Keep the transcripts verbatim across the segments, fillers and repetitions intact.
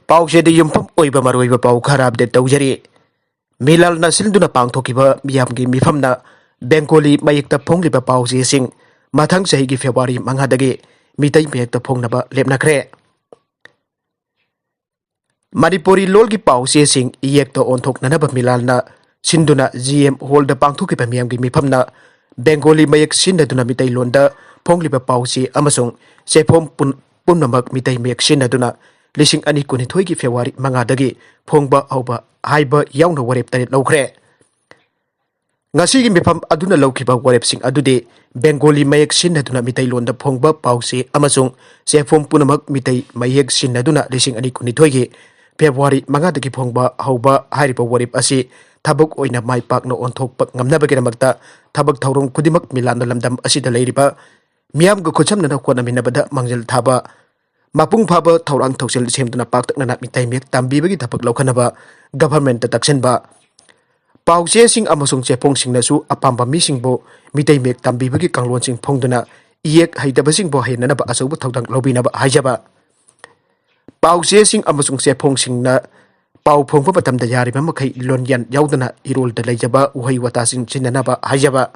ꯄꯥꯎꯆꯦꯗ ꯌꯨꯝꯐꯝ ꯑꯣꯏꯕ ꯃꯔꯨꯑꯣꯏꯕ ꯄꯥꯎ ꯈꯔ ꯑꯞꯗꯦꯠ ꯇꯧꯖꯔꯤ꯫ ꯃꯤꯂꯥꯜꯅ ꯁꯤꯟꯗꯨꯅ ꯄꯥꯡꯊꯣꯛꯈꯤꯕ ꯃꯤꯌꯥꯝꯒꯤ ꯃꯤꯐꯝꯅ ꯕꯦꯡꯒꯣꯂꯤ ꯃꯌꯦꯛꯇ ꯐꯣꯡꯂꯤꯕ ꯄꯥꯎꯆꯦꯁꯤꯡ ꯃꯊꯪ ꯆꯍꯤꯒꯤ ꯐꯦꯕ꯭ꯔꯨꯋꯥꯔꯤ ꯃꯉꯥꯗꯒꯤ ꯃꯤꯇꯩ ꯃꯌꯦꯛꯇ ꯐꯣꯡꯅꯕ ꯂꯦꯞꯅꯈ꯭ꯔꯦ꯫ ꯃꯅꯤꯄꯨꯔꯤ ꯂꯣꯜꯒꯤ ꯄꯥꯎꯆꯦꯁꯤꯡ ꯏꯌꯦꯛꯇ ꯑꯣꯟꯊꯣꯛꯅꯅꯕ ꯃꯤꯂꯥꯜꯅ ꯁꯤꯟꯗꯨꯅ ꯖꯤ ꯑꯦꯝ ꯍꯣꯜꯗ ꯄꯥꯡꯊꯣꯛꯈꯤꯕ ꯃꯤꯌꯥꯝꯒꯤ ꯃꯤꯐꯝꯅ ꯕꯦꯡꯒꯣꯂꯤ ꯃꯌꯦꯛ ꯁꯤꯖꯤꯟꯅꯗꯨꯅ ꯃꯤꯇꯩꯂꯣꯟꯗ ꯐꯣꯡꯂꯤꯕ ꯄꯥꯎꯆꯦ ꯑꯃꯁꯨꯡ ꯆꯦꯐꯣꯡ ꯄꯨꯝ-, ꯄꯨꯝꯅꯃꯛ ꯃꯤꯇꯩ ꯃꯌꯦꯛ ꯁꯤꯖꯤꯟꯅꯗꯨꯅ ꯂꯤꯁꯤꯡ ꯑꯅꯤ ꯀꯨꯟꯅꯤꯊꯣꯏꯒꯤ ꯐꯦꯕ꯭ꯔꯨꯋꯥꯔꯤ ꯃꯉꯥꯗꯒꯤ ꯐꯣꯡꯕ ꯍꯧꯕ ꯍꯥꯏꯕ ꯌꯥꯎꯅ ꯋꯥꯔꯦꯞ ꯇꯔꯦꯠ ꯂꯧꯈ꯭ꯔꯦ꯫ ꯉꯁꯤꯒꯤ ꯃꯤꯐꯝ ꯑꯗꯨꯅ ꯂꯧꯈꯤꯕ ꯋꯥꯔꯦꯞꯁꯤꯡ ꯑꯗꯨꯗꯤ ꯕꯦꯡꯒꯣꯂꯤ ꯃꯌꯦꯛ ꯁꯤꯖꯤꯟꯅꯗꯨꯅ ꯃꯤꯇꯩꯂꯣꯟꯗ ꯐꯣꯡꯕ ꯄꯥꯎꯆꯦ ꯑꯃꯁꯨꯡ ꯆꯦꯐꯣꯡ ꯄꯨꯝꯅꯃꯛ ꯃꯤꯇꯩ ꯃꯌꯦꯛ ꯁꯤꯖꯤꯟꯅꯗꯨꯅ ꯂꯤꯁꯤꯡ ꯑꯅꯤ ꯀꯨꯟꯅꯤꯊꯣꯏꯒꯤ ꯐꯦꯕ꯭ꯔꯨꯋꯥꯔꯤ ꯃꯉꯥꯗꯒꯤ ꯐꯣꯡꯕ ꯍꯧꯕ ꯍꯥꯏꯔꯤꯕ ꯋꯥꯔꯦꯞ ꯑꯁꯤ ꯊꯕꯛ ꯑꯣꯏꯅ ꯃꯥꯏ ꯄꯥꯛꯅ ꯑꯣꯟꯊꯣꯛꯄ ꯉꯝꯅꯕꯒꯤꯗꯃꯛꯇ ꯊꯕꯛ ꯊꯧꯔꯝ ꯈꯨꯗꯤꯡꯃꯛ ꯃꯤꯂꯥꯟꯅ ꯂꯝꯗꯝ ꯑꯁꯤꯗ ꯂꯩꯔꯤꯕ ꯃꯤꯌꯥꯝꯒ ꯈꯨꯠꯁꯝꯅꯅ ꯍꯣꯠꯅꯃꯤꯟꯅꯕꯗ ꯃꯥꯡꯖꯤꯜ ꯊꯥꯕ ꯃꯄꯨꯡ ꯐꯥꯕ ꯊꯧꯔꯥꯡ ꯊꯧꯁꯤꯜ ꯁꯦꯝꯗꯨꯅ ꯄꯥꯛꯇꯛꯅꯅ ꯃꯤꯇꯩ ꯃꯌꯦꯛ ꯇꯝꯕꯤꯕꯒꯤ ꯊꯕꯛ ꯂꯧꯈꯠꯅꯕ ꯒꯚꯔꯟꯃꯦꯟꯠꯇ ꯇꯛꯁꯤꯟꯕ꯫ ꯄꯥꯎꯆꯦꯁꯤꯡ ꯑꯃꯁꯨꯡ ꯆꯦꯐꯣꯡꯁꯤꯡꯅꯁꯨ ꯑꯄꯥꯝꯕ ꯃꯤꯁꯤꯡꯕꯨ ꯃꯤꯇꯩ ꯃꯌꯦꯛ ꯇꯝꯕꯤꯕꯒꯤ ꯀꯥꯡꯂꯣꯟꯁꯤꯡ ꯐꯣꯡꯗꯨꯅ ꯏꯌꯦꯛ ꯍꯩꯇꯕꯁꯤꯡꯕꯨ ꯍꯩꯍꯟꯅꯕ ꯑꯆꯧꯕ ꯊꯧꯗꯥꯡ ꯂꯧꯕꯤꯅꯕ ꯍꯥꯏꯖꯕ꯫ ꯄꯥꯎꯆꯦꯁꯤꯡ ꯑꯃꯁꯨꯡ ꯆꯦꯐꯣꯡꯁꯤꯡꯅ ꯄꯥꯎ ꯐꯣꯡꯕ ꯃꯇꯝꯗ ꯌꯥꯔꯤꯕ ꯃꯈꯩ ꯂꯣꯟꯌꯥꯟ ꯌꯥꯎꯗꯅ ꯏꯔꯣꯜꯗ ꯂꯩꯖꯕ ꯎꯍꯩ ꯋꯥꯇꯥꯁꯤꯡ ꯁꯤꯖꯤꯟꯅꯅꯕ ꯍꯥꯏꯖꯕ꯫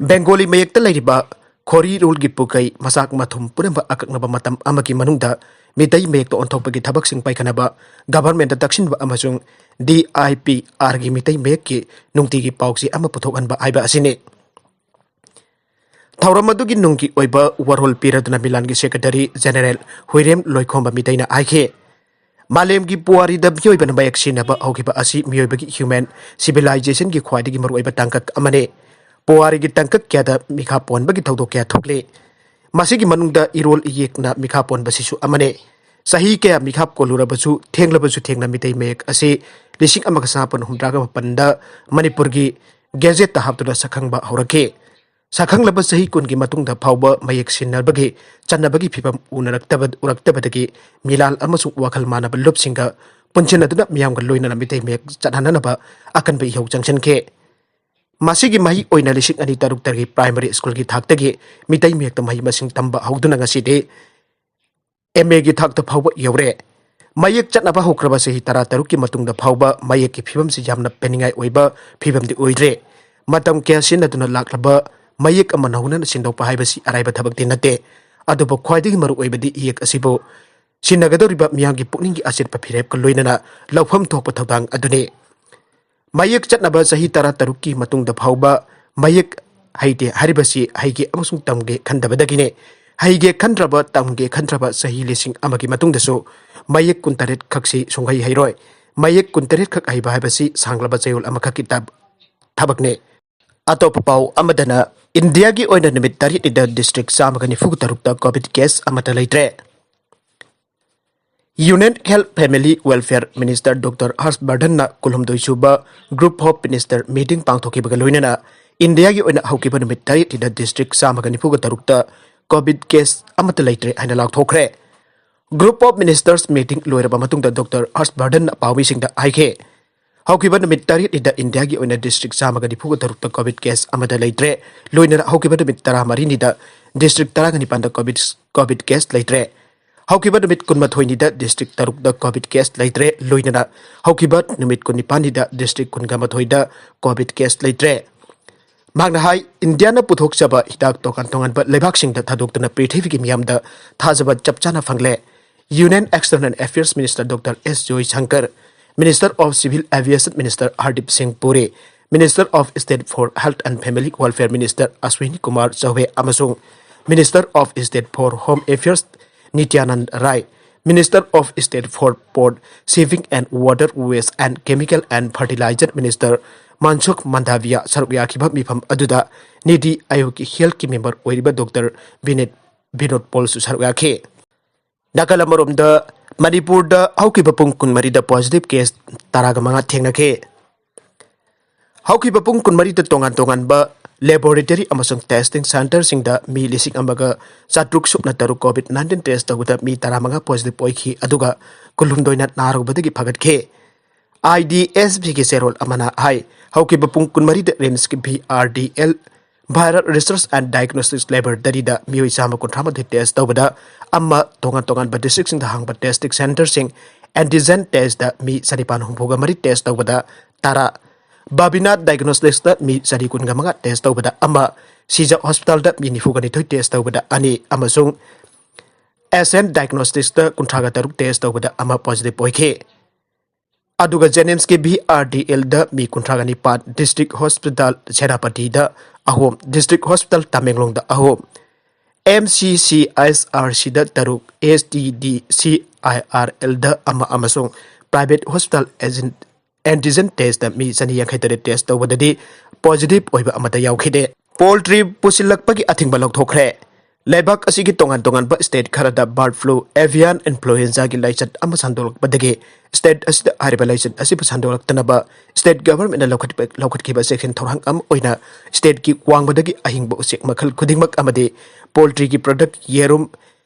ꯕꯦꯡꯒꯣꯂꯤ ꯃꯌꯦꯛꯇ ꯂꯩꯔꯤꯕ ꯈꯣꯔꯤ ꯔꯨꯜꯒꯤ ꯄꯨꯀꯩ ꯃꯆꯥꯛ ꯃꯊꯨꯝ ꯄꯨꯝꯅꯃꯛ ꯑꯀꯛꯅꯕ ꯃꯇꯝ ꯑꯃꯒꯤ ꯃꯅꯨꯡꯗ ꯃꯤꯇꯩ ꯃꯌꯦꯛꯇ ꯑꯣꯟꯊꯣꯛꯄꯒꯤ ꯊꯕꯛꯁꯤꯡ ꯄꯥꯏꯈꯠꯅꯕ ꯒꯚꯔꯟꯃꯦꯟꯠꯇ ꯇꯛꯁꯤꯟꯕ ꯑꯃꯁꯨꯡ ꯗꯤ ꯑꯥꯏ ꯄꯤ ꯑꯥꯔꯒꯤ ꯃꯤꯇꯩ ꯃꯌꯦꯛꯀꯤ ꯅꯨꯡꯇꯤꯒꯤ ꯄꯥꯎꯆꯦ ꯑꯃ ꯄꯨꯊꯣꯛꯍꯟꯕ ꯍꯥꯏꯕ ꯑꯁꯤꯅꯤ꯫ ꯊꯧꯔꯝ ꯑꯗꯨꯒꯤ ꯅꯨꯡꯒꯤ ꯑꯣꯏꯕ ꯋꯥꯔꯣꯜ ꯄꯤꯔꯗꯨꯅ ꯃꯤꯂꯥꯟꯒꯤ ꯁꯦꯀ꯭ꯔꯦꯇꯔꯤ ꯖꯦꯅꯦꯔꯦꯜ ꯍꯨꯏꯔꯦꯝ ꯂꯣꯏꯈꯣꯝꯕ ꯃꯤꯇꯩꯅ ꯍꯥꯏꯈꯤ, ꯃꯥꯂꯦꯝꯒꯤ ꯄꯨꯋꯥꯔꯤꯗ ꯃꯤꯑꯣꯏꯕꯅ ꯃꯌꯦꯛ ꯁꯤꯖꯤꯟꯅꯕ ꯍꯧꯈꯤꯕ ꯑꯁꯤ ꯃꯤꯑꯣꯏꯕꯒꯤ ꯍ꯭ꯌꯨꯃꯦꯟ ꯁꯤꯚꯤꯂꯥꯏꯖꯦꯁꯟꯒꯤ ꯈ꯭ꯋꯥꯏꯗꯒꯤ ꯃꯔꯨꯑꯣꯏꯕ ꯇꯥꯡꯀꯛ ꯑꯃꯅꯤ꯫ ꯄꯨꯋꯥꯔꯤꯒꯤ ꯇꯥꯡꯀꯛ ꯀꯌꯥꯗ ꯃꯤꯈꯥ ꯄꯣꯟꯕꯒꯤ ꯊꯧꯗꯣꯛ ꯀꯌꯥ ꯊꯣꯛꯂꯤ꯫ ꯃꯁꯤꯒꯤ ꯃꯅꯨꯡꯗ ꯏꯔꯣꯜ ꯏꯌꯦꯛꯅ ꯃꯤꯈꯥ ꯄꯣꯟꯕꯁꯤꯁꯨ ꯑꯃꯅꯤ꯫ ꯆꯍꯤ ꯀꯌꯥ ꯃꯤꯈꯥ ꯀꯣꯜꯂꯨꯔꯕꯁꯨ, ꯊꯦꯡꯂꯕꯁꯨ ꯊꯦꯡꯅ ꯃꯤꯇꯩ ꯃꯌꯦꯛ ꯑꯁꯤ ꯂꯤꯁꯤꯡ ꯑꯃꯒ ꯆꯃꯥꯄꯟ ꯍꯨꯝꯗ꯭ꯔꯥꯒ ꯃꯥꯄꯟꯗ ꯃꯅꯤꯄꯨꯔꯒꯤ ꯒꯦꯖꯦꯠꯇ ꯍꯥꯞꯇꯨꯅ ꯁꯛꯈꯪꯕ ꯍꯧꯔꯛꯈꯤ꯫ ꯁꯛꯈꯪꯂꯕ ꯆꯍꯤ ꯀꯨꯟꯒꯤ ꯃꯇꯨꯡꯗ ꯐꯥꯎꯕ ꯃꯌꯦꯛ ꯁꯤꯟꯅꯕꯒꯤ ꯆꯠꯅꯕꯒꯤ ꯐꯤꯕꯝ ꯎꯅꯔꯛꯇꯕ-, ꯎꯔꯛꯇꯕꯗꯒꯤ ꯃꯤꯂꯥꯜ ꯑꯃꯁꯨꯡ ꯋꯥꯈꯜ ꯃꯥꯟꯅꯕ ꯂꯨꯞꯁꯤꯡꯒ ꯄꯨꯟꯁꯤꯟꯅꯗꯨꯅ ꯃꯤꯌꯥꯝꯒ ꯂꯣꯏꯅꯅ ꯃꯤꯇꯩ ꯃꯌꯦꯛ ꯆꯠꯍꯟꯅꯅꯕ ꯑꯀꯟꯕ ꯏꯍꯧ ꯆꯪꯁꯤꯟꯈꯤ꯫ ꯃꯁꯤꯒꯤ ꯃꯍꯩ ꯑꯣꯏꯅ ꯂꯤꯁꯤꯡ ꯑꯅꯤ ꯇꯔꯨꯛꯇꯒꯤ ꯄ꯭ꯔꯥꯏꯃꯔꯤ ꯁ꯭ꯀꯨꯜꯒꯤ ꯊꯥꯛꯇꯒꯤ ꯃꯤꯇꯩ ꯃꯌꯦꯛꯇ ꯃꯍꯩ ꯃꯁꯤꯡ ꯇꯝꯕ ꯍꯧꯗꯨꯅ ꯉꯁꯤꯗꯤ ꯑꯦꯝ ꯑꯦꯒꯤ ꯊꯥꯛꯇ ꯐꯥꯎꯕ ꯌꯧꯔꯦ꯫ ꯃꯌꯦꯛ ꯆꯠꯅꯕ ꯍꯧꯈ꯭ꯔꯕ ꯆꯍꯤ ꯇꯔꯥ ꯇꯔꯨꯛꯀꯤ ꯃꯇꯨꯡꯗ ꯐꯥꯎꯕ ꯃꯌꯦꯛꯀꯤ ꯐꯤꯕꯝꯁꯤ ꯌꯥꯝꯅ ꯄꯦꯟꯅꯤꯡꯉꯥꯏ ꯑꯣꯏꯕ ꯐꯤꯕꯝꯗꯤ ꯑꯣꯏꯗ꯭ꯔꯦ꯫ ꯃꯇꯝ ꯀꯌꯥ ꯁꯤꯖꯤꯟꯅꯗꯨꯅ ꯂꯥꯛꯂꯕ ꯃꯌꯦꯛ ꯑꯃ ꯅꯧꯍꯧꯅꯅ ꯁꯤꯟꯗꯣꯛꯄ ꯍꯥꯏꯕꯁꯤ ꯑꯔꯥꯏꯕ ꯊꯕꯛꯇꯤ ꯅꯠꯇꯦ꯫ ꯑꯗꯨꯕꯨ ꯈ꯭ꯋꯥꯏꯗꯒꯤ ꯃꯔꯨꯑꯣꯏꯕꯗꯤ ꯏꯌꯦꯛ ꯑꯁꯤꯕꯨ ꯁꯤꯟꯅꯒꯗꯧꯔꯤꯕ ꯃꯤꯌꯥꯝꯒꯤ ꯄꯨꯛꯅꯤꯡꯒꯤ ꯑꯆꯦꯠꯄ ꯐꯤꯔꯦꯞꯀ ꯂꯣꯏꯅꯅ ꯂꯧꯐꯝ ꯊꯣꯛꯄ ꯊꯧꯗꯥꯡ ꯑꯗꯨꯅꯤ꯫ ꯃꯌꯦꯛ ꯆꯠꯅꯕ ꯆꯍꯤ ꯇꯔꯥ ꯇꯔꯨꯛꯀꯤ ꯃꯇꯨꯡꯗ ꯐꯥꯎꯕ ꯃꯌꯦꯛ ꯍꯩꯇꯦ ꯍꯥꯏꯔꯤꯕꯁꯤ ꯍꯩꯒꯦ ꯑꯃꯁꯨꯡ ꯇꯝꯒꯦ ꯈꯟꯗꯕꯗꯒꯤꯅꯦ꯫ ꯍꯩꯒꯦ ꯈꯟꯗ꯭ꯔꯕ, ꯇꯝꯒꯦ ꯈꯟꯗ꯭ꯔꯕ ꯆꯍꯤ ꯂꯤꯁꯤꯡ ꯑꯃꯒꯤ ꯃꯇꯨꯡꯗꯁꯨ ꯃꯌꯦꯛ ꯀꯨꯟꯇꯔꯦꯠ ꯈꯛꯁꯤ ꯁꯨꯡꯍꯩ ꯍꯩꯔꯣꯏ꯫ ꯃꯌꯦꯛ ꯀꯨꯟꯇꯔꯦꯠ ꯈꯛ ꯍꯩꯕ ꯍꯥꯏꯕꯁꯤ ꯁꯥꯡꯂꯕ ꯆꯌꯣꯜ ꯑꯃꯈꯛꯀꯤ ꯇ-, ꯊꯕꯛꯅꯤ꯫ ꯑꯇꯣꯞꯄ ꯄꯥꯎ ꯑꯃꯗꯅ, ꯏꯟꯗꯤꯌꯥꯒꯤ ꯑꯣꯏꯅ ꯅꯨꯃꯤꯠ ꯇꯔꯦꯠꯅꯤꯗ ꯗꯤꯁꯇ꯭ꯔꯤꯛ ꯆꯥꯝꯃꯒ ꯅꯤꯐꯨꯒ ꯇꯔꯨꯛꯇ ꯀꯣꯚꯤꯗ ꯀꯦꯁ ꯑꯃꯠꯇ ꯂꯩꯇ꯭ꯔꯦ꯫ Union health family welfare minister doctor Harsh ꯕꯔꯙꯟꯅ ꯀꯨꯟꯍꯨꯝꯗꯣꯏ sub group of minister meeting ꯄꯥꯡꯊꯣꯛꯈꯤꯕꯒ ꯂꯣꯏꯅꯅ ꯏꯟꯗꯤꯌꯥꯒꯤ ꯑꯣꯏꯅ ꯍꯧꯈꯤꯕ ꯅꯨꯃꯤꯠ ꯇꯔꯦꯠꯅꯤꯗ ꯗꯤꯁꯇ꯭ꯔꯤꯛ ꯆꯥꯝꯃꯒ ꯅꯤꯐꯨꯒ ꯇꯔꯨꯛꯇ ꯀꯣꯚꯤꯗ ꯀꯦꯁ ꯑꯃꯠꯇ ꯂꯩꯇ꯭ꯔꯦ ꯍꯥꯏꯅ ꯂꯥꯎꯊꯣꯛꯈ꯭ꯔꯦ꯫ ꯒ꯭ꯔꯨꯞ ꯑꯣꯐ ꯃꯤꯅꯤꯁꯇꯔꯁ ꯃꯤꯇꯤꯡ ꯂꯣꯏꯔꯕ ꯃꯇꯨꯡꯗ ꯗꯣꯛꯇꯔ ꯍꯔꯁ ꯕꯔꯙꯟꯅ ꯄꯥꯎꯃꯤꯁꯤꯡꯗ ꯍꯥꯏꯈꯤ, ꯍꯧꯈꯤꯕ ꯅꯨꯃꯤꯠ ꯇꯔꯦꯠꯅꯤꯗ ꯏꯟꯗꯤꯌꯥꯒꯤ ꯑꯣꯏꯅ ꯗꯤꯁꯇ꯭ꯔꯤꯛ ꯆꯥꯝꯃꯒ ꯅꯤꯐꯨꯒ ꯇꯔꯨꯛꯇ ꯀꯣꯚꯤꯗ ꯀꯦꯁ ꯑꯃꯠꯇ ꯂꯩꯇ꯭ꯔꯦ꯫ ꯂꯣꯏꯅꯅ ꯍꯧꯈꯤꯕ ꯅꯨꯃꯤꯠ ꯇꯔꯥꯃꯔꯤꯅꯤꯗ ꯗꯤꯁꯇ꯭ꯔꯤꯛ ꯇꯔꯥꯒ ꯅꯤꯄꯥꯟꯗ ꯀꯣꯚꯤꯗ, ꯀꯣꯚꯤꯗ ꯀꯦꯁ ꯂꯩꯇ꯭ꯔꯦ꯫ ꯍꯧꯈꯤꯕ ꯅꯨꯃꯤꯠ ꯀꯨꯟꯃꯥꯊꯣꯏꯅꯤꯗ ꯗꯤꯁꯇ꯭ꯔꯤꯛ ꯇꯔꯨꯛꯇ ꯀꯣꯚꯤꯗ ꯀꯦꯁ ꯂꯩꯇ꯭ꯔꯦ꯫ ꯂꯣꯏꯅꯅ ꯍꯧꯈꯤꯕ ꯅꯨꯃꯤꯠ ꯀꯨꯟꯅꯤꯄꯥꯟꯅꯤꯗ ꯗꯤꯁꯇ꯭ꯔꯤꯛ ꯀꯨꯟꯒ ꯃꯥꯊꯣꯏꯗ ꯀꯣꯚꯤꯗ ꯀꯦꯁ ꯂꯩꯇ꯭ꯔꯦ꯫ ꯃꯍꯥꯛꯅ ꯍꯥꯏ, ꯏꯟꯗꯤꯌꯥꯅ ꯄꯨꯊꯣꯛꯆꯕ ꯍꯤꯗꯥꯛ ꯇꯣꯉꯥꯟ ꯇꯣꯉꯥꯟꯕ ꯂꯩꯕꯥꯛꯁꯤꯡꯗ ꯊꯥꯗꯣꯛꯇꯨꯅ ꯄ꯭ꯔꯤꯊꯤꯕꯤꯒꯤ ꯃꯤꯌꯥꯝꯗ ꯊꯥꯖꯕ ꯆꯞ ꯆꯥꯅ ꯐꯪꯂꯦ꯫ Union external affairs minister doctor S Jaishankar, minister of civil aviation minister Hardeep Singh Puri, minister of state for health and family welfare minister Ashwini Kumar Choubey ꯑꯃꯁꯨꯡ minister of state for home affairs Nityanand Rai, minister of state for port, shipping and waterways and chemical and fertiliser minister Mansukh Mandaviya ꯁꯔꯨꯛ ꯌꯥꯈꯤꯕ ꯃꯤꯐꯝ ꯑꯗꯨꯗ ꯅꯤꯇꯤ ꯑꯥꯌꯣꯒꯀꯤ ꯍꯦꯜꯊꯀꯤ member ꯑꯣꯏꯔꯤꯕ doctor ꯕꯤꯅꯦꯠ Vinod ꯄꯣꯜꯁꯨ ꯁꯔꯨꯛ ꯌꯥꯈꯤ꯫ ꯅꯥꯀꯜ ꯑꯃꯔꯣꯝꯗ, ꯃꯅꯤꯄꯨꯔꯗ ꯍꯧꯈꯤꯕ ꯄꯨꯡ ꯀꯨꯟꯃꯔꯤꯗ ꯄꯣꯖꯤꯇꯤꯚ ꯀꯦꯁ ꯇꯔꯥꯒ ꯃꯉꯥ ꯊꯦꯡꯅꯈꯤ꯫ ꯍꯧꯈꯤꯕ ꯄꯨꯡ ꯀꯨꯟꯃꯔꯤꯗ ꯇꯣꯉꯥꯟ ꯇꯣꯉꯥꯟꯕ ꯂꯦꯕꯣꯔꯦꯇꯔꯤ ꯑꯃꯁꯨꯡ ꯇꯦꯁꯇꯤꯡ ꯁꯦꯟꯇꯔꯁꯤꯡꯗ ꯃꯤ ꯂꯤꯁꯤꯡ ꯑꯃꯒ ꯆꯥꯇ꯭ꯔꯨꯛ ꯁꯨꯞꯅ ꯇꯔꯨꯛ ꯀꯣꯚꯤꯗ ꯅꯥꯏꯟꯇꯤꯟ ꯇꯦꯁ ꯇꯧꯕꯗ ꯃꯤ ꯇꯔꯥꯃꯉꯥ ꯄꯣꯖꯤꯇꯤꯚ ꯑꯣꯏꯈꯤ, ꯑꯗꯨꯒ ꯀꯨꯟꯍꯨꯝꯗꯣꯏꯅ ꯅꯥꯔꯨꯕꯗꯒꯤ ꯐꯒꯠꯈꯤ꯫ ꯑꯥꯏ ꯗꯤ ꯑꯦꯁ ꯕꯤꯒꯤ ꯆꯦꯔꯣꯜ ꯑꯃꯅ ꯍꯥꯏ, ꯍꯧꯈꯤꯕ ꯄꯨꯡ ꯀꯨꯟꯃꯔꯤꯗ ꯔꯤꯝꯁꯀꯤ V R D L Bharat Research and Diagnostics Laboratory-ꯗ ꯃꯤꯑꯣꯏ ꯆꯥꯝꯃ ꯀꯨꯟꯊ꯭ꯔꯥ ꯃꯥꯊꯣꯏ test ꯇꯧꯕꯗ ꯑꯃ, ꯇꯣꯉꯥꯟ ꯇꯣꯉꯥꯟꯕ district-ꯁꯤꯡꯗ ꯍꯥꯡꯕ testing center-ꯁꯤꯡ antigen test-ꯇ ꯃꯤ ꯆꯅꯤꯄꯥꯟ ꯍꯨꯝꯐꯨꯒ ꯃꯔꯤ test ꯇꯧꯕꯗ ꯇꯔꯥ, Babinath Diagnostics-ꯇ ꯃꯤ ꯆꯅꯤ ꯀꯨꯟꯒ ꯃꯉꯥ test ꯇꯧꯕꯗ ꯑꯃ, ꯁꯤꯖ Hospital-ꯗ ꯃꯤ ꯅꯤꯐꯨꯒ ꯅꯤꯊꯣꯏ test ꯇꯧꯕꯗ ꯑꯅꯤ ꯑꯃꯁꯨꯡ Ascent Diagnostics-ꯇ ꯀꯨꯟꯊ꯭ꯔꯥꯒ ꯇꯔꯨꯛ test ꯇꯧꯕꯗ ꯑꯃ positive ꯑꯣꯏꯈꯤ꯫ ꯑꯗꯨꯒ JNIMS-ꯀꯤ VRDL-ꯗ ꯃꯤ ꯀꯨꯟꯊ꯭ꯔꯥꯒ ꯅꯤꯄꯥꯟ, District Hospital ꯁꯦꯅꯥꯄꯇꯤꯗ ꯑꯍꯨꯝ, District Hospital ꯇꯃꯦꯡꯂꯣꯡꯗ ꯑꯍꯨꯝ, MCCHRC-ꯗ ꯇꯔꯨꯛ, STDCIRL-ꯗ ꯑꯃ ꯑꯃꯁꯨꯡ Private Hospital Agent Antigen Test-ꯇ ꯃꯤ ꯆꯅꯤ ꯌꯥꯡꯈꯩ ꯇꯔꯦꯠ test ꯇꯧꯕꯗꯗꯤ positive ꯑꯣꯏꯕ ꯑꯃꯠꯇ ꯌꯥꯎꯈꯤꯗꯦ꯫ Poultry ꯄꯨꯁꯤꯜꯂꯛꯄꯒꯤ ꯑꯊꯤꯡꯕ ꯂꯧꯊꯣꯛꯈ꯭ꯔꯦ꯫ ꯂꯩꯕꯥꯛ ꯑꯁꯤꯒꯤ ꯇꯣꯉꯥꯟ ꯇꯣꯉꯥꯟꯕ state ꯈꯔꯗ bird flu, avian influenza-ꯒꯤ ꯂꯥꯏꯆꯠ ꯑꯃ ꯁꯟꯗꯣꯛꯂꯛꯄꯗꯒꯤ state ꯑꯁꯤꯗ ꯍꯥꯏꯔꯤꯕ ꯂꯥꯏꯆꯠ ꯑꯁꯤꯕꯨ ꯁꯟꯗꯣꯛꯂꯛꯇꯅꯕ state government-ꯅ ꯂꯧꯈꯠꯄ-, ꯂꯧꯈꯠꯈꯤꯕ ꯆꯦꯛꯁꯤꯟ ꯊꯧꯔꯥꯡ ꯑꯃ ꯑꯣꯏꯅ state-ꯀꯤ ꯋꯥꯡꯃꯗꯒꯤ ꯑꯍꯤꯡꯕ ꯎꯆꯦꯛ ꯃꯈꯜ ꯈꯨꯗꯤꯡꯃꯛ ꯑꯃꯗꯤ poultry-ꯒꯤ product, ꯌꯦꯔꯨꯝ,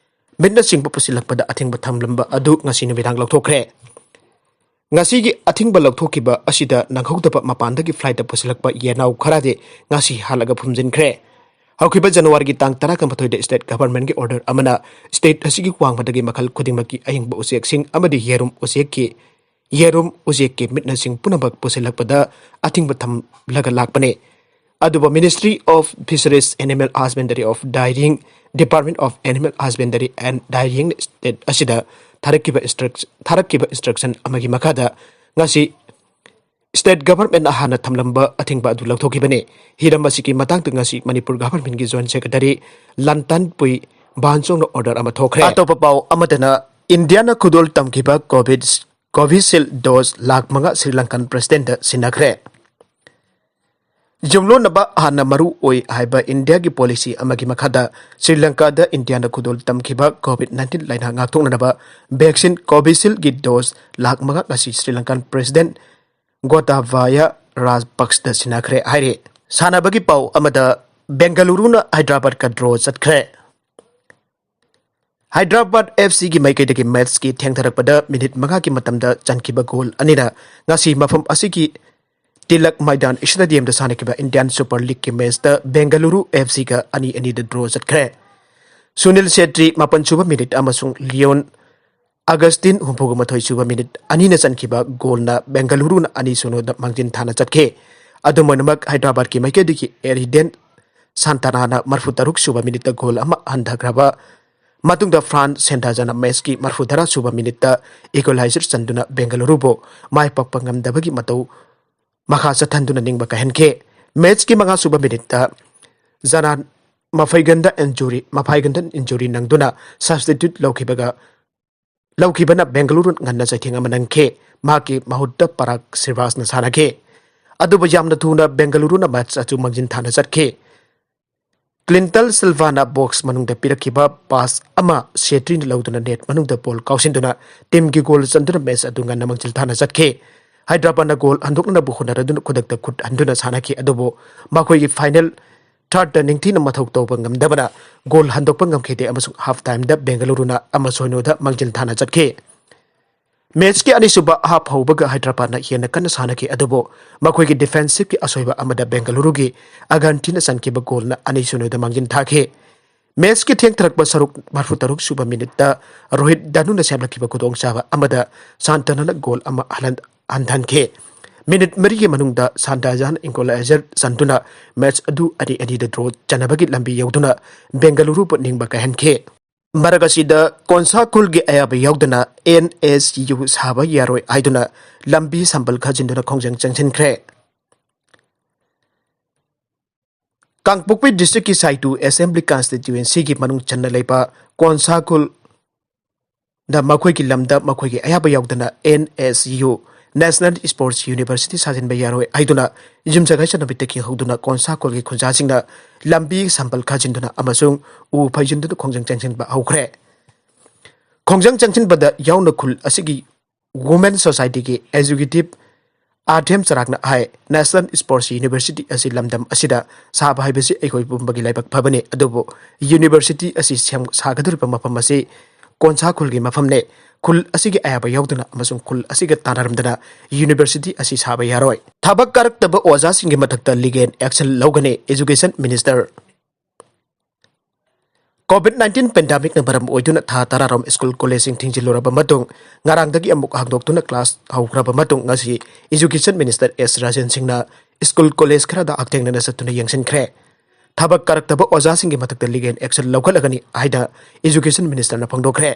ꯃꯤꯠꯅꯆꯤꯡꯕ ꯄꯨꯁꯤꯜꯂꯛꯄꯗ ꯑꯊꯤꯡꯕ ꯊꯝꯂꯝꯕ ꯑꯗꯨ ꯉꯁꯤ ꯅꯨꯃꯤꯗꯥꯡ ꯂꯧꯊꯣꯛꯈ꯭ꯔꯦ꯫ ꯉꯁꯤꯒꯤ ꯑꯊꯤꯡꯕ ꯂꯧꯊꯣꯛꯈꯤꯕ ꯑꯁꯤꯗ ꯅꯪꯍꯧꯗꯕ ꯃꯄꯥꯟꯗꯒꯤ flight-ꯇ ꯄꯨꯁꯤꯜꯂꯛꯄ ꯌꯦꯅꯥꯎ ꯈꯔꯗꯤ ꯉꯁꯤ ꯍꯜꯂꯒ ꯐꯨꯝꯖꯤꯟꯈ꯭ꯔꯦ꯫ ꯍꯧꯈꯤꯕ January-ꯒꯤ ꯇꯥꯡ ꯇꯔꯥꯒ ꯃꯥꯊꯣꯏꯗ state government-ꯀꯤ order ꯑꯃꯅ state ꯑꯁꯤꯒꯤ ꯋꯥꯡꯃꯗꯒꯤ ꯃꯈꯜ ꯈꯨꯗꯤꯡꯃꯛꯀꯤ ꯑꯍꯤꯡꯕ ꯎꯆꯦꯛꯁꯤꯡ ꯑꯃꯗꯤ ꯌꯦꯔꯨꯝ ꯎꯆꯦꯛꯀꯤ, ꯌꯦꯔꯨꯝ ꯎꯆꯦꯛꯀꯤ ꯃꯤꯠꯅꯁꯤꯡ ꯄꯨꯝꯅꯃꯛ ꯄꯨꯁꯤꯜꯂꯛꯄꯗ ꯑꯊꯤꯡꯕ ꯊꯝꯂꯒ ꯂꯥꯛꯄꯅꯤ꯫ ꯑꯗꯨꯕꯨ Ministry of Fisheries, Animal Husbandry of Dairying, Department of Animal Husbandry and Dairying state ꯑꯁꯤꯗ ꯊꯥꯔꯛꯈꯤꯕ instruct-, ꯊꯥꯔꯛꯈꯤꯕ instruction ꯑꯃꯒꯤ ꯃꯈꯥꯗ ꯉꯁꯤ state government-ꯅ ꯍꯥꯟꯅ ꯊꯝꯂꯝꯕ ꯑꯊꯤꯡꯕ ꯑꯗꯨ ꯂꯧꯊꯣꯛꯈꯤꯕꯅꯤ꯫ ꯍꯤꯔꯝ ꯑꯁꯤꯒꯤ ꯃꯇꯥꯡꯗ ꯉꯁꯤ ꯃꯅꯤꯄꯨꯔ government-ꯀꯤ joint secretary ꯂꯟꯇꯥꯟ ꯄꯨꯏ ꯕꯥꯟꯆꯣꯡꯅ order ꯑꯃ ꯊꯣꯛꯈ꯭ꯔꯦ꯫ ꯑꯇꯣꯞꯄ ꯄꯥꯎ ꯑꯃꯗꯅ, ꯏꯟꯗꯤꯌꯥꯅ ꯈꯨꯗꯣꯜ ꯇꯝꯈꯤꯕ COVID, Covishield dose ꯂꯥꯈ ꯃꯉꯥ Sri Lankan president-ꯇ ꯁꯤꯟꯅꯈ꯭ꯔꯦ꯫ ꯌꯨꯝꯂꯣꯟꯅꯕ ꯍꯥꯟꯅ ꯃꯔꯨ ꯑꯣꯏ ꯍꯥꯏꯕ ꯏꯟꯗꯤꯌꯥꯒꯤ policy ꯑꯃꯒꯤ ꯃꯈꯥꯗ ꯁ꯭ꯔꯤ ꯂꯪꯀꯥꯗ ꯏꯟꯗꯤꯌꯥꯅ ꯈꯨꯗꯣꯜ ꯇꯝꯈꯤꯕ COVID nineteen ꯂꯥꯏꯅꯥ ꯉꯥꯛꯊꯣꯛꯅꯅꯕ vaccine Covishield-ꯒꯤ dose ꯂꯥꯈ ꯃꯉꯥ ꯉꯁꯤ ꯁ꯭ꯔꯤ ꯂꯪꯀꯥꯟ president ꯒꯣꯇꯥꯕꯥꯌꯥ ꯔꯥꯖꯄꯛꯁꯇ ꯁꯤꯟꯅꯈ꯭ꯔꯦ ꯍꯥꯏꯔꯤ꯫ ꯁꯥꯟꯅꯕꯒꯤ ꯄꯥꯎ ꯑꯃꯗ, ꯕꯦꯡꯒꯂꯨꯔꯨꯅ ꯍꯥꯏꯗ꯭ꯔꯕꯥꯗꯀ draw ꯆꯠꯈ꯭ꯔꯦ꯫ ꯍꯥꯏꯗ꯭ꯔꯕꯥꯗ F C-ꯒꯤ ꯃꯥꯏꯀꯩꯗꯒꯤ match-ꯀꯤ ꯊꯦꯡꯊꯔꯛꯄꯗ minute ꯃꯉꯥꯒꯤ ꯃꯇꯝꯗ ꯆꯟꯈꯤꯕ goal ꯑꯅꯤꯅ ꯉꯁꯤ ꯃꯐꯝ ꯑꯁꯤꯒꯤ ꯇꯤꯂꯛ ꯃꯥꯏꯗꯥꯟ ꯁ꯭ꯇꯦꯗꯤꯌꯝꯗ ꯁꯥꯟꯅꯈꯤꯕ ꯏꯟꯗꯤꯌꯥꯟ ꯁꯨꯄꯔ ꯂꯤꯒꯀꯤ ꯃꯦꯆꯇ ꯕꯦꯡꯒꯂꯨꯔꯨ ꯑꯦꯐ ꯁꯤꯒ ꯑꯅꯤ ꯑꯅꯤꯗ ꯗ꯭ꯔꯣ ꯆꯠꯈ꯭ꯔꯦ꯫ ꯁꯨꯅꯤꯜ ꯁꯦꯇ꯭ꯔꯤ ꯃꯥꯄꯟ ꯁꯨꯕ ꯃꯤꯅꯤꯠ ꯑꯃꯁꯨꯡ ꯂꯤꯌꯣꯟ ꯑꯒꯁꯇꯤꯟ ꯍꯨꯝꯐꯨꯒ ꯃꯥꯊꯣꯏ ꯁꯨꯕ ꯃꯤꯅꯤꯠ ꯑꯅꯤꯅ ꯆꯟꯈꯤꯕ ꯒꯣꯜꯅ ꯕꯦꯡꯒꯂꯨꯔꯨꯅ ꯑꯅꯤ ꯁꯤꯅꯣꯗ ꯃꯥꯡꯖꯤꯟ ꯊꯥꯅ ꯆꯠꯈꯤ꯫ ꯑꯗꯨꯝ ꯑꯣꯏꯅꯃꯛ ꯍꯥꯏꯗ꯭ꯔꯕꯥꯗꯀꯤ ꯃꯥꯏꯀꯩꯗꯒꯤ ꯑꯦꯔꯤꯗꯦꯟ ꯁꯥꯟꯇꯥꯅꯥꯅ ꯃꯔꯐꯨ ꯇꯔꯨꯛ ꯁꯨꯕ ꯃꯤꯅꯤꯠꯇ ꯒꯣꯜ ꯑꯃ ꯍꯟꯊꯈ꯭ꯔꯕ ꯃꯇꯨꯡꯗ ꯐ꯭ꯔꯥꯟꯁ ꯁꯦꯟꯗꯥꯖꯅ ꯃꯦꯆꯀꯤ ꯃꯔꯐꯨ ꯇꯔꯥ ꯁꯨꯕ ꯃꯤꯅꯤꯠꯇ ꯏꯀ꯭ꯋꯦꯂꯥꯏꯖꯔ ꯆꯟꯗꯨꯅ ꯕꯦꯡꯒꯂꯨꯔꯨꯕꯨ ꯃꯥꯏ ꯄꯥꯛꯄ ꯉꯝꯗꯕꯒꯤ ꯃꯇꯧ ꯃꯈꯥ ꯆꯠꯊꯟꯗꯨꯅ ꯅꯤꯡꯕ ꯀꯥꯏꯍꯟꯈꯤ꯫ ꯃꯦꯆꯀꯤ ꯃꯉꯥ ꯁꯨꯕ ꯃꯤꯅꯤꯠꯇ ꯖꯅꯥꯟ ꯃꯐꯩꯒꯟꯗ ꯏꯟꯖꯨꯔꯤ ꯃꯐꯥꯏꯒꯟꯗ ꯏꯟꯖꯨꯔꯤ ꯅꯪꯗꯨꯅ ꯁꯕꯁꯇꯤꯇ꯭ꯌꯨꯠ ꯂꯧꯈꯤꯕꯒ ꯂꯧꯈꯤꯕꯅ ꯕꯦꯡꯒꯂꯨꯔꯨ ꯉꯟꯅ ꯆꯩꯊꯦꯡ ꯑꯃ ꯅꯪꯈꯤ꯫ ꯃꯍꯥꯛꯀꯤ ꯃꯍꯨꯠꯇ ꯄꯔꯥꯒ ꯁꯤꯔꯚꯥꯁꯅ ꯁꯥꯟꯅꯈꯤ꯫ ꯑꯗꯨꯕꯨ ꯌꯥꯝꯅ ꯊꯨꯅ ꯕꯦꯡꯒꯂꯨꯔꯨꯅ ꯃꯦꯆ ꯑꯗꯨ ꯃꯥꯡꯖꯤꯟ ꯊꯥꯅ ꯆꯠꯈꯤ꯫ ꯀ꯭ꯂꯤꯟꯇꯜ ꯁꯤꯜꯚꯥꯅ ꯕꯣꯛꯁ ꯃꯅꯨꯡꯗ ꯄꯤꯔꯛꯈꯤꯕ ꯄꯥꯁ ꯑꯃ ꯁꯦꯇ꯭ꯔꯤꯅ ꯂꯧꯗꯨꯅ ꯅꯦꯠ ꯃꯅꯨꯡꯗ ꯕꯣꯜ ꯀꯥꯎꯁꯤꯟꯗꯨꯅ ꯇꯤꯝꯒꯤ ꯒꯣꯜ ꯆꯟꯗꯨꯅ ꯃꯦꯆ ꯑꯗꯨ ꯉꯟꯅ ꯃꯥꯡꯖꯤꯜ ꯊꯥꯅ ꯆꯠꯈꯤ꯫ ꯍꯥꯏꯗ꯭ꯔꯕꯥꯗꯅ ꯒꯣꯜ ꯍꯟꯗꯣꯛꯅꯅꯕ ꯍꯣꯠꯅꯔꯗꯨꯅ ꯈꯨꯗꯛꯇ ꯈꯨꯠ ꯍꯟꯗꯨꯅ ꯁꯥꯟꯅꯈꯤ, ꯑꯗꯨꯕꯨ ꯃꯈꯣꯏꯒꯤ ꯐꯥꯏꯅꯦꯜ ꯊꯥꯔꯠꯇ ꯅꯤꯡꯊꯤꯅ ꯃꯊꯧ ꯇꯧꯕ ꯉꯝꯗꯕꯅ ꯒꯣꯜ ꯍꯟꯗꯣꯛꯄ ꯉꯝꯈꯤꯗꯦ ꯑꯃꯁꯨꯡ ꯍꯥꯐ ꯇꯥꯏꯝꯗ ꯕꯦꯡꯒꯂꯨꯔꯨꯅ ꯑꯃ ꯁꯤꯅꯣꯗ ꯃꯥꯡꯖꯤꯜ ꯊꯥꯅ ꯆꯠꯈꯤ꯫ ꯃꯦꯆꯀꯤ ꯑꯅꯤꯁꯨꯕ ꯍꯥꯐ ꯍꯧꯕꯒ ꯍꯥꯏꯗ꯭ꯔꯕꯥꯗꯅ ꯍꯦꯟꯅ ꯀꯟꯅ ꯁꯥꯟꯅꯈꯤ, ꯑꯗꯨꯕꯨ ꯃꯈꯣꯏꯒꯤ ꯗꯤꯐꯦꯟꯁꯤꯞꯀꯤ ꯑꯁꯣꯏꯕ ꯑꯃꯗ ꯕꯦꯡꯒꯂꯨꯔꯨꯒꯤ ꯑꯒꯟꯇꯤꯅ ꯆꯟꯈꯤꯕ ꯒꯣꯜꯅ ꯑꯅꯤ ꯁꯤꯅꯣꯗ ꯃꯥꯡꯖꯤꯟ ꯊꯥꯈꯤ꯫ ꯃꯦꯆꯀꯤ ꯊꯦꯡꯊꯔꯛꯄ ꯁꯔꯨꯛ ꯃꯔꯐꯨ ꯇꯔꯨꯛ ꯁꯨꯕ ꯃꯤꯅꯤꯠꯇ ꯔꯣꯍꯤꯠ ꯗꯥꯅꯨꯅ ꯁꯦꯝꯂꯛꯈꯤꯕ ꯈꯨꯗꯣꯡꯆꯥꯕ ꯑꯃꯗ ꯁꯥꯟꯇꯅꯅ ꯒꯣꯜ ꯑꯃ ꯍꯜꯍꯟ-, ꯍꯟꯊꯍꯟꯈꯤ꯫ ꯃꯤꯅꯤꯠ ꯃꯔꯤꯒꯤ ꯃꯅꯨꯡꯗ ꯁꯥꯟꯇꯥꯖꯥꯟ ꯏꯀ꯭ꯋꯦꯂꯥꯏꯖꯔ ꯆꯟꯗꯨꯅ ꯃꯦꯆ ꯑꯗꯨ ꯑꯅꯤ ꯑꯅꯤꯗ ꯗ꯭ꯔꯣ ꯆꯟꯅꯕꯒꯤ ꯂꯝꯕꯤ ꯌꯧꯗꯨꯅ ꯕꯦꯡꯒꯂꯨꯔꯨꯕꯨ ꯅꯤꯡꯕ ꯀꯥꯏꯍꯟꯈꯤ꯫ ꯃꯔꯛ ꯑꯁꯤꯗ ꯀꯣꯟꯁꯥꯈꯨꯜꯒꯤ ꯑꯌꯥꯕ ꯌꯥꯎꯗꯅ ꯑꯦꯟ ꯑꯦꯁ ꯌꯨ ꯁꯥꯕ ꯌꯥꯔꯣꯏ ꯍꯥꯏꯗꯨꯅ ꯂꯝꯕꯤ ꯁꯝꯕꯜ ꯈꯥꯖꯤꯟꯗꯨꯅ ꯈꯣꯡꯖꯪ ꯆꯪꯁꯤꯟꯈ꯭ꯔꯦ꯫ ꯀꯥꯡꯄꯣꯛꯄꯤ ꯗꯤꯁꯇ꯭ꯔꯤꯛꯀꯤ ꯁꯥꯏꯇꯨ ꯑꯦꯁꯦꯝꯕ꯭ꯂꯤ ꯀꯟꯁꯇꯤꯇ꯭ꯌꯨꯑꯦꯟꯁꯤꯒꯤ ꯃꯅꯨꯡ ꯆꯟꯅ ꯂꯩꯕ ꯀꯣꯟꯁꯥꯈꯨꯜꯗ ꯃꯈꯣꯏꯒꯤ ꯂꯝꯗ ꯃꯈꯣꯏꯒꯤ ꯑꯌꯥꯕ ꯌꯥꯎꯗꯅ N S U, national sports university ꯁꯥꯖꯤꯟꯕ ꯌꯥꯔꯣꯏ ꯍꯥꯏꯗꯨꯅ ꯌꯨꯝꯖꯀꯩꯁ ꯅꯨꯃꯤꯠꯇꯒꯤ ꯍꯧꯗꯨꯅ ꯀꯣꯟꯁꯥꯈꯨꯜꯒꯤ ꯈꯨꯟꯖꯥꯁꯤꯡꯅ ꯂꯝꯕꯤ ꯁꯝꯕꯜ ꯈꯥꯖꯤꯟꯗꯨꯅ ꯑꯃꯁꯨꯡ ꯎ ꯐꯩꯖꯤꯟꯗꯨꯅ ꯈꯣꯡꯖꯪ ꯆꯪꯁꯤꯟꯕ ꯍꯧꯈ꯭ꯔꯦ꯫ ꯈꯣꯡꯖꯪ ꯆꯪꯁꯤꯟꯕꯗ ꯌꯥꯎꯅ ꯈꯨꯜ ꯑꯁꯤꯒꯤ ꯋꯨꯃꯦꯟ ꯁꯣꯁꯥꯏꯇꯤꯒꯤ ꯑꯦꯛꯖꯤꯀ꯭ꯌꯨꯇꯤꯚ ꯑꯥꯔꯊꯦꯝ ꯆꯔꯥꯛꯅ ꯍꯥꯏ, ꯅꯦꯁꯅꯦꯜ ꯁ꯭ꯄꯣꯔꯠꯁ ꯌꯨꯅꯤꯚꯔꯁꯤꯇꯤ ꯑꯁꯤ ꯂꯝꯗꯝ ꯑꯁꯤꯗ ꯁꯥꯕ ꯍꯥꯏꯕꯁꯤ ꯑꯩꯈꯣꯏ ꯄꯨꯝꯕꯒꯤ ꯂꯥꯏꯕꯛ ꯐꯕꯅꯤ, ꯑꯗꯨꯕꯨ ꯌꯨꯅꯤꯚꯔꯁꯤꯇꯤ ꯑꯁꯤ ꯁꯦꯝ-, ꯁꯥꯒꯗꯧꯔꯤꯕ ꯃꯐꯝ ꯑꯁꯤ ꯀꯣꯟꯁꯥꯈꯨꯜꯒꯤ ꯃꯐꯝꯅꯤ꯫ ꯈꯨꯜ ꯑꯁꯤꯒꯤ ꯑꯌꯥꯕ ꯌꯥꯎꯗꯅ ꯑꯃꯁꯨꯡ ꯈꯨꯜ ꯑꯁꯤꯒ ꯇꯥꯟꯅꯔꯝꯗꯅ ꯌꯨꯅꯤꯚꯔꯁꯤꯇꯤ ꯑꯁꯤ ꯁꯥꯕ ꯌꯥꯔꯣꯏ꯫ ꯊꯕꯛ ꯀꯥꯔꯛꯇꯕ ꯑꯣꯖꯥꯁꯤꯡꯒꯤ ꯃꯊꯛꯇ ꯂꯤꯒꯦꯜ ꯑꯦꯛꯁꯟ ꯂꯧꯒꯅꯤ꯫ Education Minister COVID nineteen pandemic ꯅ ꯃꯔꯝ ꯑꯣꯏꯗꯨꯅ ꯊꯥ ꯇꯔꯥꯔꯣꯝ ꯁ꯭ꯀꯨꯜ ꯀꯣꯂꯦꯖꯁꯤꯡ ꯊꯤꯡꯖꯤꯜꯂꯨꯔꯕ ꯃꯇꯨꯡ, ꯉꯔꯥꯡꯗꯒꯤ ꯑꯃꯨꯛ ꯍꯥꯡꯗꯣꯛꯇꯨꯅ ꯀ꯭ꯂꯥꯁ ꯍꯧꯈ꯭ꯔꯕ ꯃꯇꯨꯡ, ꯉꯁꯤ Education Minister ꯑꯦꯁ ꯔꯥꯖꯦꯟ ꯁꯤꯡꯅ ꯁ꯭ꯀꯨꯜ ꯀꯣꯂꯦꯖ ꯈꯔꯗ ꯍꯛꯊꯦꯡꯅꯅ ꯆꯠꯇꯨꯅ ꯌꯦꯡꯁꯤꯟꯈ꯭ꯔꯦ꯫ ꯊꯕꯛ ꯀꯥꯔꯛꯇꯕ ꯑꯣꯖꯥꯁꯤꯡꯒꯤ ꯃꯊꯛꯇ ꯂꯤꯒꯦꯜ ꯑꯦꯛꯁꯟ ꯂꯧꯈꯠꯂꯒꯅꯤ ꯍꯥꯏꯅ Education Minister ꯅ ꯐꯣꯡꯗꯣꯛꯈ꯭ꯔꯦ꯫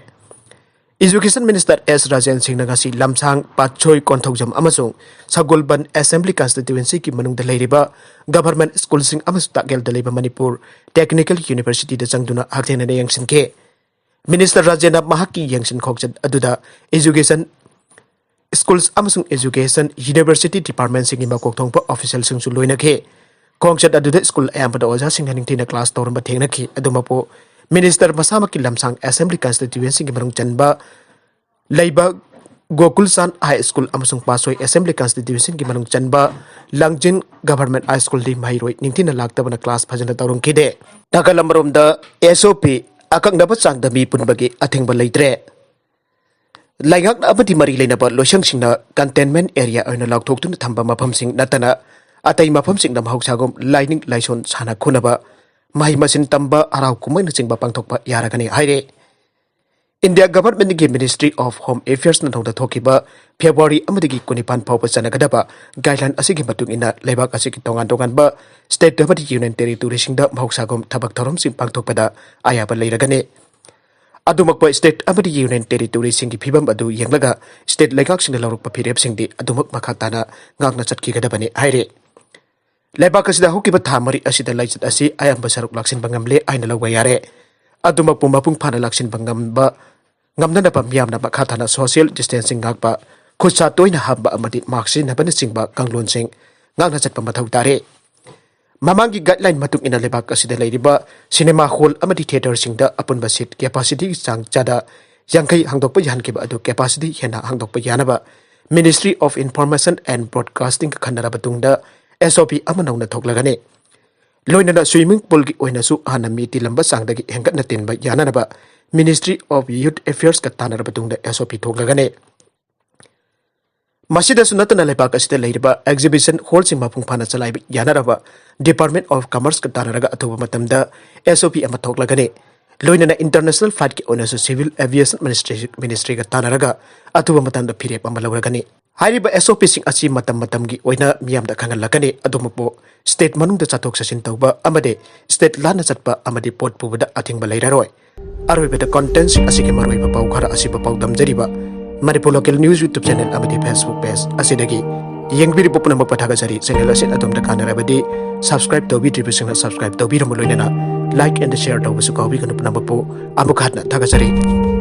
Education Minister ꯑꯦꯁ ꯔꯥꯖꯦꯟ ꯁꯤꯡꯅ ꯉꯁꯤ ꯂꯝꯁꯥꯡ, ꯄꯥꯠꯁꯣꯏ, ꯀꯣꯟꯊꯧꯖꯝ ꯑꯃꯁꯨꯡ ꯁꯒꯣꯜꯕꯟ Assembly Constituency ꯒꯤ ꯃꯅꯨꯡꯗ ꯂꯩꯔꯤꯕ government ꯁ꯭ꯀꯨꯜꯁꯤꯡ ꯑꯃꯁꯨꯡ ꯇꯥꯛꯌꯦꯜꯗ ꯂꯩꯕ ꯃꯅꯤꯄꯨꯔ Technical University ꯗ ꯆꯪꯗꯨꯅ ꯍꯛꯊꯦꯡꯅꯅ ꯌꯦꯡꯁꯤꯟꯈꯤ꯫ Minister ꯔꯥꯖꯦꯟꯅ ꯃꯍꯥꯛꯀꯤ ꯌꯦꯡꯁꯤꯟ ꯈꯣꯡꯆꯠ ꯑꯗꯨꯗ education schools ꯑꯃꯁꯨꯡ education university department ꯁꯤꯡꯒꯤ ꯃꯀꯣꯛ ꯊꯣꯡꯕ official ꯁꯤꯡꯁꯨ ꯂꯣꯏꯅꯈꯤ꯫ ꯈꯣꯡꯆꯠ ꯑꯗꯨꯗ ꯁ꯭ꯀꯨꯜ ꯑꯌꯥꯝꯕꯗ ꯑꯣꯖꯥꯁꯤꯡꯅ ꯅꯤꯡꯊꯤꯅ ꯀ꯭ꯂꯥꯁ ꯇꯧꯔꯝꯕ ꯊꯦꯡꯅꯈꯤ꯫ ꯑꯗꯨꯃꯛꯄꯨ, Minister ꯃꯁꯥꯃꯛꯀꯤ ꯂꯝꯁꯥꯡ Assembly Constituency ꯒꯤ ꯃꯅꯨꯡ ꯆꯟꯕ ꯂꯩꯕ ꯒꯣꯀꯨꯜ ꯆꯥꯟꯗ High School ꯑꯃꯁꯨꯡ ꯄꯥꯠꯁꯣꯏ Assembly Constituency ꯒꯤ ꯃꯅꯨꯡ ꯆꯟꯕ ꯂꯥꯡꯖꯤꯡ Government High School ꯗꯤ ꯃꯍꯩꯔꯣꯏ ꯅꯤꯡꯊꯤꯅ ꯂꯥꯛꯇꯕꯅ ꯀ꯭ꯂꯥꯁ ꯐꯖꯅ ꯇꯧꯔꯝꯈꯤꯗꯦ꯫ ꯅꯥꯒꯥꯂꯝ ꯔꯣꯝꯗ S O P ꯑꯀꯛꯅꯕ ꯆꯥꯡꯗ ꯃꯤ ꯄꯨꯟꯕꯒꯤ ꯑꯊꯤꯡꯕ ꯂꯩꯇ꯭ꯔꯦ꯫ ꯂꯩꯉꯥꯛꯅ ꯑꯃꯗꯤ ꯃꯔꯤ ꯂꯩꯅꯕ ꯂꯣꯏꯁꯪꯁꯤꯡꯅ containment area ꯑꯣꯏꯅ ꯂꯥꯎꯊꯣꯛꯇꯨꯅ ꯊꯝꯕ ꯃꯐꯝꯁꯤꯡ ꯅꯠꯇꯅ ꯑꯇꯩ ꯃꯐꯝꯁꯤꯡꯗ ꯃꯍꯧꯁꯥꯒꯨꯝ ꯂꯥꯏꯅꯤꯡ ꯂꯥꯏꯁꯣꯟ, ꯁꯥꯟꯅ ꯈꯣꯠꯅꯕ, ꯃꯍꯩ ꯃꯁꯤꯡ ꯇꯝꯕ, ꯍꯔꯥꯎ ꯀꯨꯝꯍꯩꯅꯆꯤꯡꯕ ꯄꯥꯡꯊꯣꯛꯄ ꯌꯥꯔꯒꯅꯤ ꯍꯥꯏꯔꯦ꯫ India Government ꯀꯤ Ministry of Home Affairs ꯅ ꯅꯧꯅ ꯊꯣꯛꯈꯤꯕ February ꯑꯃꯗꯒꯤ ꯀꯨꯟꯅꯤꯄꯥꯟ ꯐꯥꯎꯕ ꯆꯠꯅꯒꯗꯕ guideline ꯑꯁꯤꯒꯤ ꯃꯇꯨꯡ ꯏꯟꯅ ꯂꯩꯕꯥꯛ ꯑꯁꯤꯒꯤ ꯇꯣꯉꯥꯟ ꯇꯣꯉꯥꯟꯕ state ꯑꯃꯗꯤ union territory ꯁꯤꯡꯗ ꯃꯍꯧꯁꯥꯒꯨꯝ ꯊꯕꯛ ꯊꯧꯔꯝꯁꯤꯡ ꯄꯥꯡꯊꯣꯛꯄꯗ ꯑꯌꯥꯕ ꯂꯩꯔꯒꯅꯤ꯫ ꯑꯗꯨꯃꯛꯄ state ꯑꯃꯗꯤ union territory ꯁꯤꯡꯒꯤ ꯐꯤꯕꯝ ꯑꯗꯨ ꯌꯦꯡꯂꯒ state ꯂꯩꯉꯥꯛꯁꯤꯡꯅ ꯂꯧꯔꯛꯄ ꯐꯤꯔꯦꯞꯁꯤꯡꯗꯤ ꯑꯗꯨꯃꯛ ꯃꯈꯥ ꯇꯥꯅ ꯉꯥꯛꯅ ꯆꯠꯈꯤꯒꯗꯕꯅꯤ ꯍꯥꯏꯔꯤ꯫ ꯂꯩꯕꯥꯛ ꯑꯁꯤꯗ ꯍꯧꯈꯤꯕ ꯊꯥ ꯃꯔꯤ ꯑꯁꯤꯗ ꯂꯥꯏꯆꯠ ꯑꯁꯤ ꯑꯌꯥꯝꯕ ꯁꯔꯨꯛ ꯂꯥꯛꯁꯤꯟꯕ ꯉꯝꯂꯦ ꯍꯥꯏꯅ ꯂꯧꯕ ꯌꯥꯔꯦ꯫ ꯑꯗꯨꯃꯛꯄꯨ ꯃꯄꯨꯡ ꯐꯥꯅ ꯂꯥꯛꯁꯤꯟꯕ ꯉꯝꯕ, ꯉꯝꯅꯅꯕ ꯃꯤꯌꯥꯝꯅ ꯃꯈꯥ ꯇꯥꯅ social distancing ꯉꯥꯛꯄ, ꯈꯨꯠꯁꯥ ꯇꯣꯏꯅ ꯍꯥꯝꯕ ꯑꯃꯗꯤ mask ꯁꯤꯖꯤꯟꯅꯕꯅꯆꯤꯡꯕ ꯀꯥꯡꯂꯣꯟꯁꯤꯡ ꯉꯥꯛꯅ ꯆꯠꯄ ꯃꯊꯧ ꯇꯥꯔꯦ꯫ ꯃꯃꯥꯡꯒꯤ guideline ꯃꯇꯨꯡ ꯏꯟꯅ ꯂꯩꯕꯥꯛ ꯑꯁꯤꯗ ꯂꯩꯔꯤꯕ cinema hall ꯑꯃꯗꯤ theatre ꯁꯤꯡꯗ ꯑꯄꯨꯟꯕ seat capacity ꯒꯤ ꯆꯥꯡ ꯆꯥꯗ ꯌꯥꯡꯈꯩ ꯍꯥꯡꯗꯣꯛꯄ ꯌꯥꯍꯟꯈꯤꯕ ꯑꯗꯨ capacity ꯍꯦꯟꯅ ꯍꯥꯡꯗꯣꯛꯄ ꯌꯥꯅꯕ Ministry of Information and Broadcasting ꯒ ꯈꯟꯅꯔꯕ ꯇꯨꯡꯗ S O P ꯑꯃ ꯅꯧꯅ ꯊꯣꯛꯂꯒꯅꯤ꯫ ꯂꯣꯏꯅꯅ swimming pool ꯒꯤ ꯑꯣꯏꯅꯁꯨ ꯍꯥꯟꯅ ꯃꯤ ꯇꯤꯜꯂꯝꯕ ꯆꯥꯡꯗꯒꯤ ꯍꯦꯟꯒꯠꯅ ꯇꯤꯟꯕ ꯌꯥꯅꯅꯕ Ministry of Youth Affairs ꯀ ꯇꯥꯟꯅꯔꯕ ꯇꯨꯡꯗ S O P ꯊꯣꯛꯂꯒꯅꯤ꯫ ꯃꯁꯤꯗꯁꯨ ꯅꯠꯇꯅ ꯂꯩꯕꯥꯛ ꯑꯁꯤꯗ ꯂꯩꯔꯤꯕ exhibition hall ꯁꯤꯡ ꯃꯄꯨꯡ ꯐꯥꯅ ꯆꯂꯥꯏꯕ ꯌꯥꯅꯅꯕ Department of Commerce ꯀ ꯇꯥꯟꯅꯔꯒ ꯑꯊꯨꯕ ꯃꯇꯝꯗ S O P ꯑꯃ ꯊꯣꯛꯂꯒꯅꯤ꯫ ꯂꯣꯏꯅꯅ international flight ꯀꯤ ꯑꯣꯏꯅꯁꯨ Civil Aviation Ministry, Ministry ꯒ ꯇꯥꯟꯅꯔꯒ ꯑꯊꯨꯕ ꯃꯇꯝꯗ ꯐꯤꯔꯦꯞ ꯑꯃ ꯂꯧꯔꯒꯅꯤ꯫ ꯍꯥꯏꯔꯤꯕ S O P ꯁꯤꯡ ꯑꯁꯤ ꯃꯇꯝ ꯃꯇꯝꯒꯤ ꯑꯣꯏꯅ ꯃꯤꯌꯥꯝꯗ ꯈꯪꯍꯜꯂꯛꯀꯅꯤ꯫ ꯑꯗꯨꯃꯛꯄꯨ state ꯃꯅꯨꯡꯗ ꯆꯠꯊꯣꯛ ꯆꯠꯁꯤꯟ ꯇꯧꯕ ꯑꯃꯗꯤ state ꯂꯥꯟꯅ ꯆꯠꯄ ꯑꯃꯗꯤ ꯄꯣꯠ ꯄꯨꯕꯗ ꯑꯊꯤꯡꯕ ꯂꯩꯔꯔꯣꯏ꯫ ꯑꯔꯣꯏꯕꯗ content ꯁꯤꯡ ꯑꯁꯤꯒꯤ ꯃꯔꯨꯑꯣꯏꯕ ꯄꯥꯎ ꯈꯔ ꯑꯁꯤꯕꯨ ꯄꯥꯎꯗꯝꯖꯔꯤꯕ Manipur Local News YouTube channel ꯑꯃꯗꯤ Facebook page ꯑꯁꯤꯗꯒꯤ ꯌꯦꯡꯕꯤꯔꯤꯕ ꯄꯨꯝꯅꯃꯛꯄꯨ ꯊꯥꯒꯠꯆꯔꯤ꯫ Channel ꯑꯁꯤ ꯑꯗꯣꯝꯗ ꯀꯥꯟꯅꯔꯕꯗꯤ subscribe ꯇꯧꯕꯤꯗ꯭ꯔꯤꯕꯁꯤꯡꯅ subscribe ꯇꯧꯕꯤꯔꯝꯕ ꯂꯣꯏꯅꯅ like and share ꯇꯧꯕꯁꯨ ꯀꯥꯎꯕꯤꯒꯅꯨ꯫ ꯄꯨꯝꯅꯃꯛꯄꯨ ꯑꯃꯨꯛ ꯍꯟꯅ ꯊꯥꯒꯠꯆꯔꯤ꯫